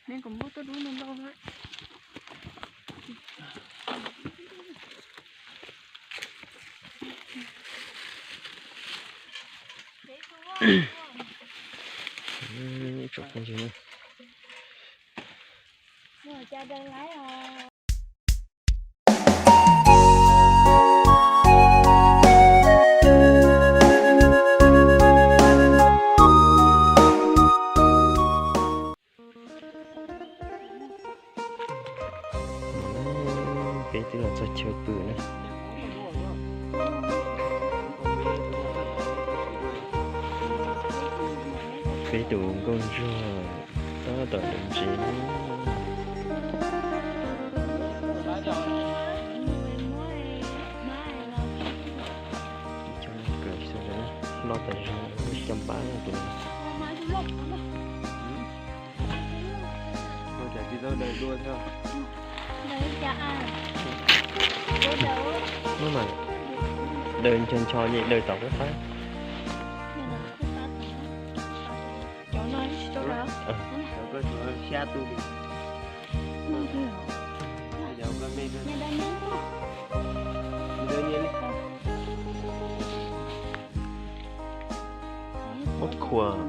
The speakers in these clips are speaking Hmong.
Neb kom muab tuaj dub ntau ntau na. Tsoom phooj ywg na. Peb twb los txog chaw pw na. Peb tus nkauj ntsuag tab tom daws ntses na. Loj tas zog, lub caj npab no tus. Muab mas daws ncho ncho ces daws tom qab qab. Muab khuam,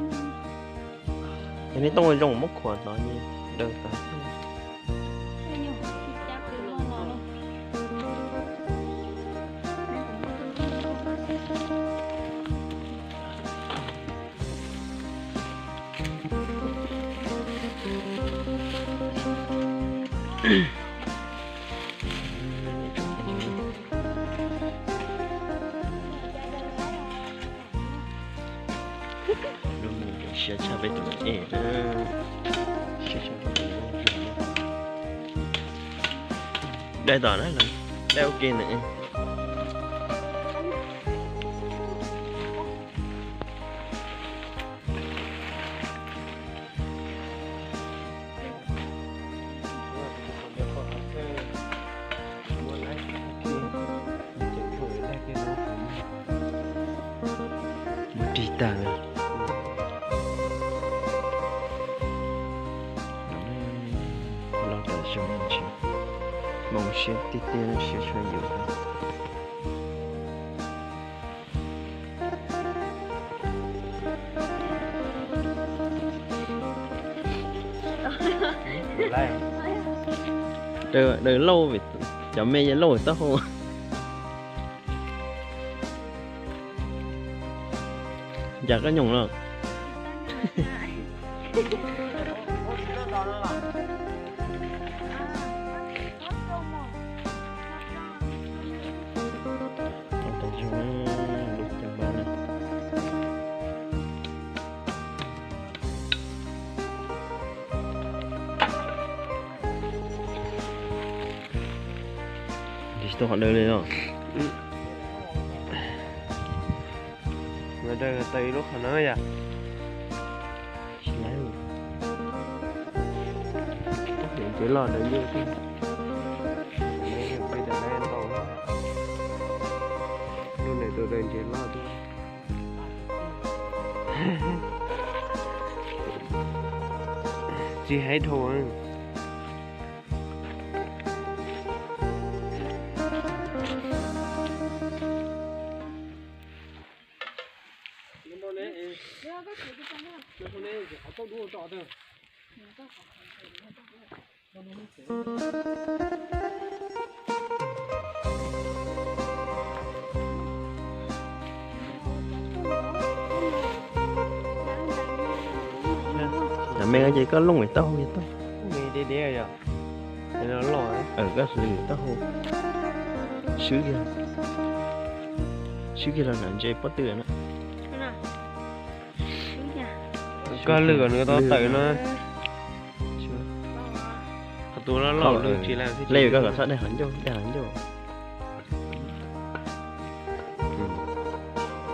yog nej tooj zoo muab khuam hnov daws tas. Lub mus siab tshaj peb tus es na. Siab tshaj peb tus. Dai tom na, dai ua ke ntawm. Mus ris tag lawm. Los tom zoo tsis hmoov siab tiag tiag, siab tshaj yus. Daws lauj, cov me yog lauj taub hau. Cas koj nyoos los? Tsis tau qhov daws li os. Daws tau ib lub qhov no yom. Ntses loj daws ywj thiab. Lub ntawm tus daws ntses loj thiab. Tsis hais dhau. Cov me ces koj looj taub hau, koj xwb taub hau, swb kiag, swb kiag los nram ntses pob tw na. Koj lwj kom nws tau tawm no. Qhov tus loj loj lwj tsis lawm thiab. Lej koj kom txhob dai qhov ncauj, dai qhov ncauj.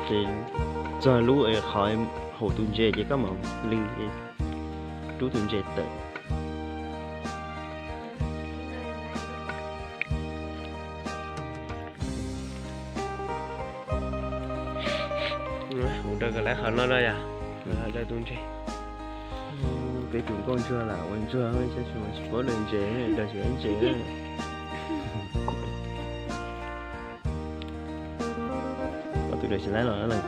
Ces txog lub qhov haum tus ntses ces koj mam lwj es rub tus ntses tawm. Mus daws kom laiv qhov no no yom, daws tus ntses. Peb tus nkauj ntsuag lam ua ntsuag, tsis paub daws ntses, daws tsis laib ntses. Ob tug daws tsis laib los na.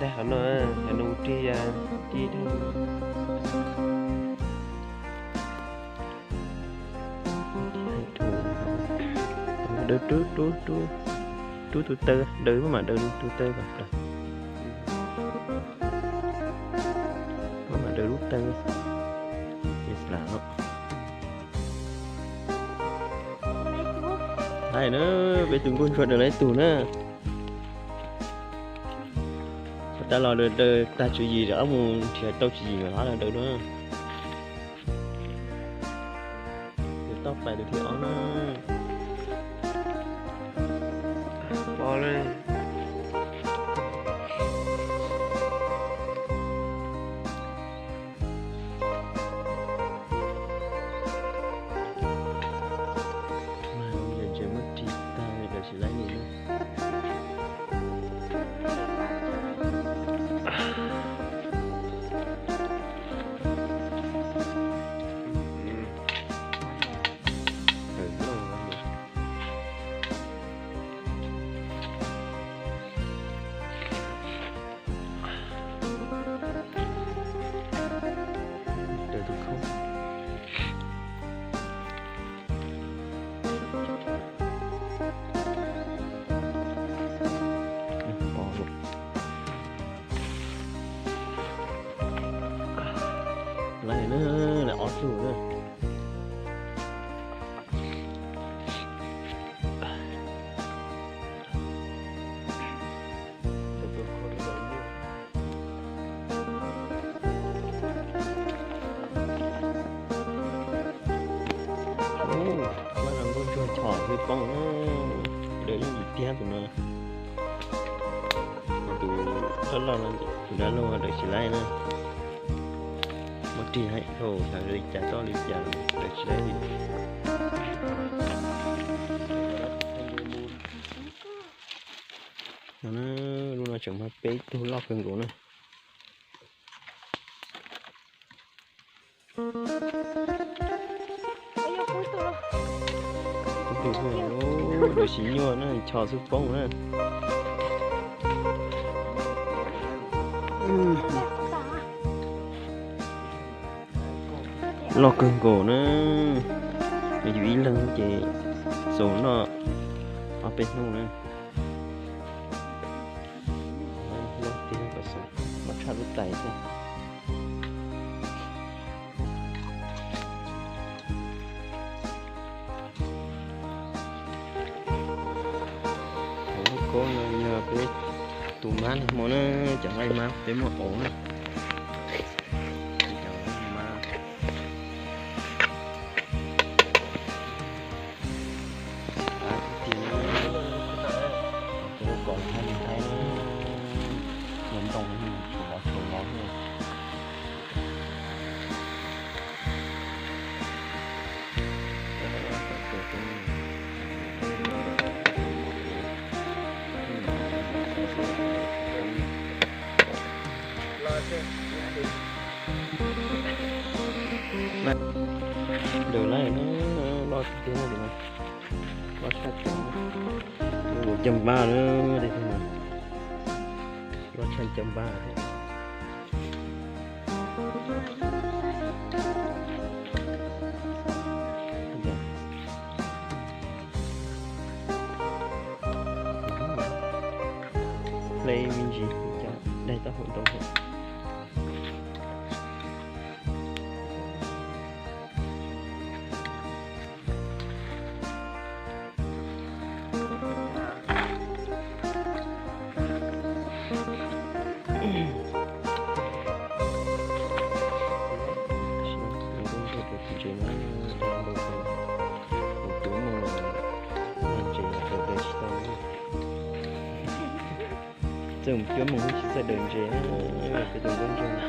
Tag qhov no, qhov no tig, tig. Daws rub, rub, rub, rub tus taw, daws maj mam daws tus taw kom plam. Maj mam daws lub taw ces plam no. Laib na, peb tus nkauj ntsuag daws laib tug na. Tab los daws, daws tag tswv yim, ob mus nrhiav tau tswv yim mas los daws dua. Tus toj pais tus thib ob na. Pom lawm. Mas yog ntses muab ris tag li lawm tsis laib li na. Daws tus khaub. Laib na, laib ob tug na. Ub, muab los nkauj ntsuag chom xwb poob na. Daws yeej yim tiag tus no. Tus loj loj no, tus dab laug daws tsis laib na. Muab ris hais dhau xyov li cas toj li cas daws tsis laib li. No, lub no tseem muaj peb tug loj kawg nkaus na. Tus daws tsis nyuaj na, chom xwb poob na. Loj kawg nkaus na, yus ib leeg ces xaus noj ob peb hnub na. Loj tiag, mas tshaj lub tais thiab. Hauv lub koob no yog peb tus mab nag hmo na, cov nqaij mab peb muab auv na. Cov nqaij mab. Ab, tiag na, cov lub koob no nws haib, ua ntoo tshuav los tshuav los. Daws laib na, loj tiag tiag na, loj tshaj cov, ua caj npab na, loj tshaj caj npab thiab. Hle me ntsis cov daig taub hau rau. Txawj mus cuab moos tsis txawj daws ntses, peb tus nkauj ntsuag.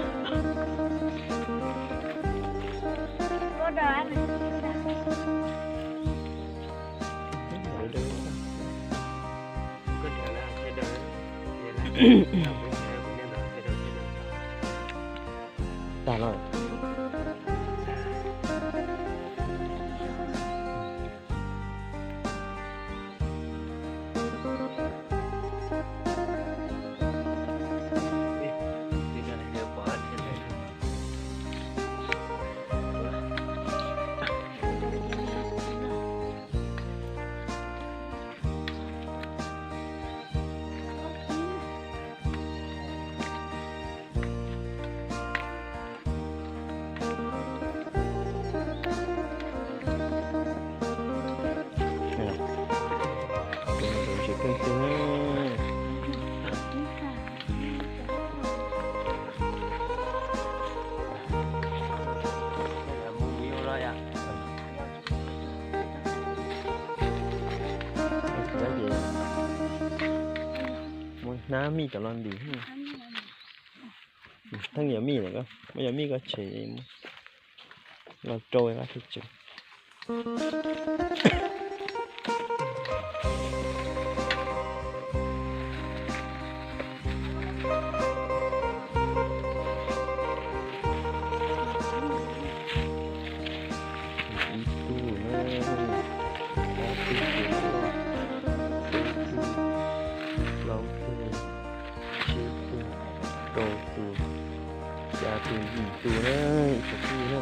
Tag lawm. Muab hnab mij tom no ntim. Theej yog mij lawm, muab yog mij koj tshem los rau qab teb tsev. Ib tug na, ob tug, peb tug, plaub tug, tsib tug, rau tug, xya tug, yim tug na, ib tsoom phooj ywg na.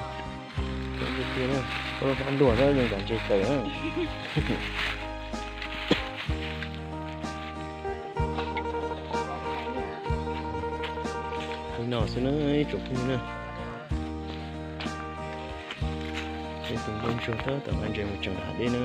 Coob tiag tiag na, koj lub hnab ntuag xwb zoo li kav ntseg tawm na. Li no xwb na ib tsoom phooj ywg na. Ces tus nplooj ntsuag tab tom nqa ntses mus tseem hav dej na.